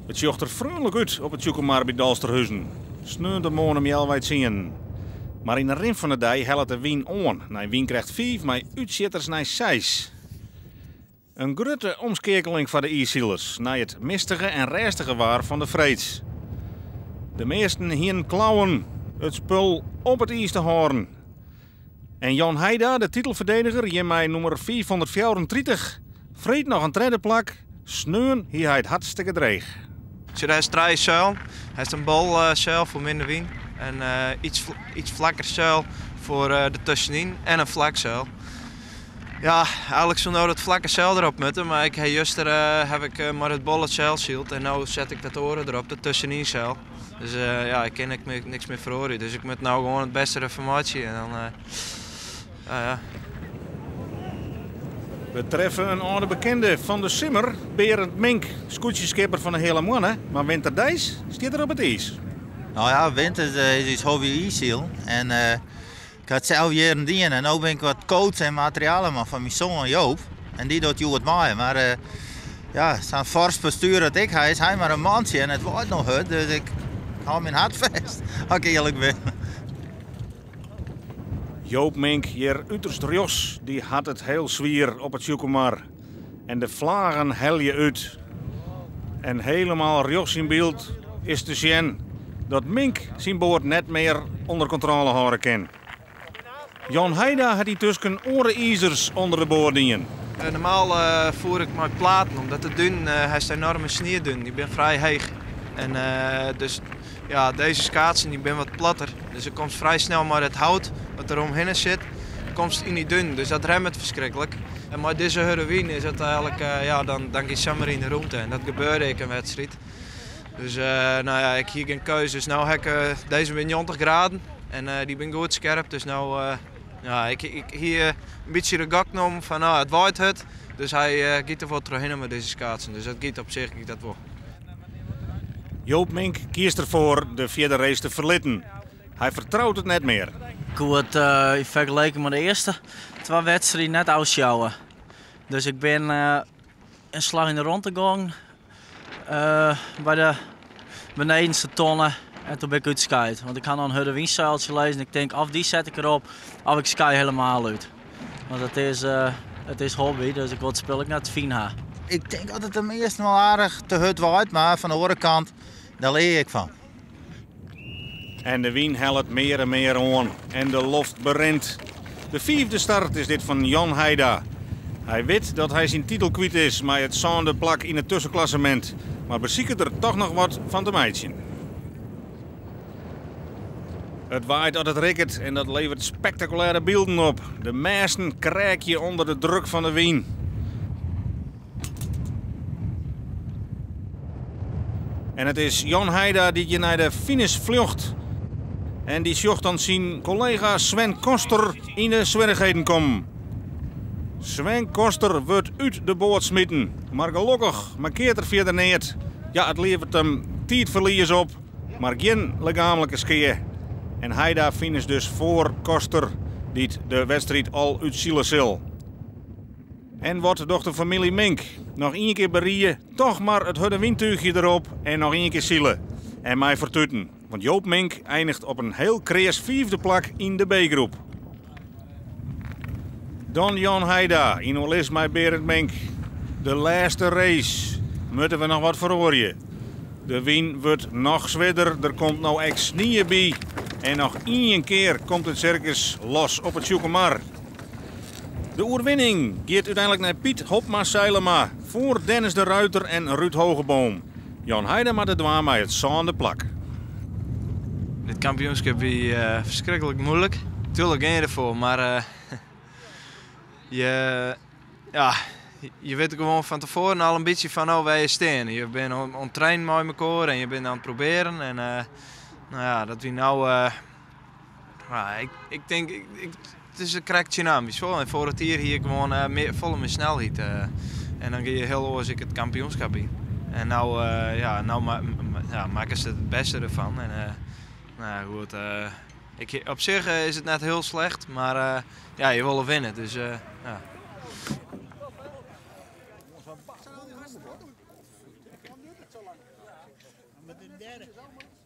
It sjocht der freonlik út op it Tsjûkemar by Dolsterhuzen. Sneontemoarn om healwei tsienen. Mar yn 'e rin fan 'e dei hellet de wyn oan nei wynkrêft fiif mei útsjitters nei seis. In grutte omskeakeling foar de iissilers nei it mistige en rêstige waar fan de freeds. De measten hienen klauwen it spul op it iis te hâlden. En Jan Heida, de titelferdediger, hjir mei nûmer 534, freed noch in tredde plak, sneon hie hy it hartstikke dreech. Sjoch, dêr is trije seilen. Hy hat in bol seil foar minder wyn en iets, iets flakker seil foar de tuskenyn en in flak seil. Ja, eigenlik soe no dat flakke seil derop moatte, mar ik ha juster haw ik mar it bolle seil syld en no set ik dat oare derop, dat tuskenyn seil. Dus ja, ik kin ek niks mear feroarje. Dus ik moat no gewoan it bêste derfan meitsje en dan, ja, ja. We treffe in âlde bekende fan de simmer, Berend Mink, skûtsjeskipper fan de Heale Moanne, mar winterdeis stiet er op it iis. No ja, winter is ús hobby iissilen en ik ha it sels jierren dien en no bin ik wat coach en materialeman fan myn soan Joop en dy docht hjoed mei. Mar ja, sa'n fors postuer dat ik ha, is hy mar in mantsje en it waait no hurd, dus ik hâld myn hart fêst, as ik earlik bin. Joop Mink hjir uterst rjochts, dy hat it hiel swier op it Tsjûkemar. En de flagen helje út. En helemaal rjochts yn byld is te sjen dat Mink syn boat net mear ûnder kontrôle hâlde kin. Jan Heida hat yntusken oare izers ûnder de boat dien. Normaal foer ik mei platen, omdat de dunen, hast enorme sniedunen, dy binne frij heech. En dus ja, dizze skaatsen dy binne wat platter, dus do komst frij snel mei dat hout wat der omhinne sit, komst yn dy dunen, dus dat remmet ferskriklik. En mei dizze hurde wyn is it eigenlik, ja, dan giest samar yn de rûnte en dat gebeurde ek in wedstriid. Dus no ja, ik hie gjin keus, dus no ha ik, dizze binne 90 graden en dy binne goed skerp, dus no, ja, ik hie in bytsje de gok nommen fan no, it waait hurd, dus hy giet der wol trochhinne mei dizze skaatsen, dus dat giet op sich giet dat wol. Joop Mink kiest derfoar de fjirde race te ferlitten. Hy fertrout it net mear. Ik koe it yn fergeliking mei de earste twa wedstriden net ôfsjouwe. Dus ik bin in slach yn de ronde gongen by de benedenste tonne en toen bin ik útskuid. Want ik ha noch in hurde wynseiltsje lizzen. Ik tink of dy set ik derop of ik skei helemaal út. Want it is hobby, dus ik wol it spul ek net fyn ha. Ik tink dat it de measten wol aardich te hurd waait, mar fan de oare kant, dêr lear ik fan. En de wyn hellet mear en mear oan en de loft berint. De fiifde start is dit fan Jan Heida. Hy wit dat hy syn titel kwyt is mei it sânde plak yn it tuskenklassemint, mar besiket der toch noch wat fan te meitsjen. It waait at it rikket en dat leveret spektakulêre bylden op. De mêsten kreakje ûnder de druk fan de wyn. En it is Jan Heida dy't hjir nei de finish fljocht. En dy sjocht dan syn kollega Sven Koster yn de swierrichheden kommen. Sven Koster wurdt út de boat smiten, mar gelokkich mankeart der fierder neat. Ja, it leveret him tiidferlies op, mar gjin lichaamlike skea. En Heida finisht dus foar Koster, dy't de wedstriid al útsile sil. En wat docht de famylje Mink? Noch ien kear berie, toch mar it hurde wyntúchje derop en noch ien kear sile. En mei fertuten, want Joop Mink einigt op in heel kreas fiifde plak yn de B-groep. Dan Jan Heida yn oerlis mei Berend Mink. De lêste race. Moatte we noch wat feroarje? De wyn wurdt noch swierder, der komt no ek snie by. En noch ien kear komt it sirkus los op it Tsjûkemar. De oerwinning giet úteinlik nei Piet Hopma Seilema foar Dennis de Ruiter en Ruud Hogeboom. Jan Heida moat it dwaan mei it sânde plak. Dit kampioenskip wie ferskriklik muoilik. Tuerlik gean je derfoar, mar je, ja, je witte gewoan fan tefoaren al in bytsje fan oh, wêr je stean. Je binne oan it trainen mei mekoar en je binne oan it probearen. En no ja, dat wie no, ik tink, it is krekt tsjinoan. En foarich jier hie ik gewoan mear, folle mear snelheid. En dan gean je hiel oars ek it kampioenskip yn. En no, ja, no ja, makken se it bêste derfan. En no ja, goed. Ik, op sich is it net hiel slecht, mar ja, je wolle winne. Dus ja. Tegearre.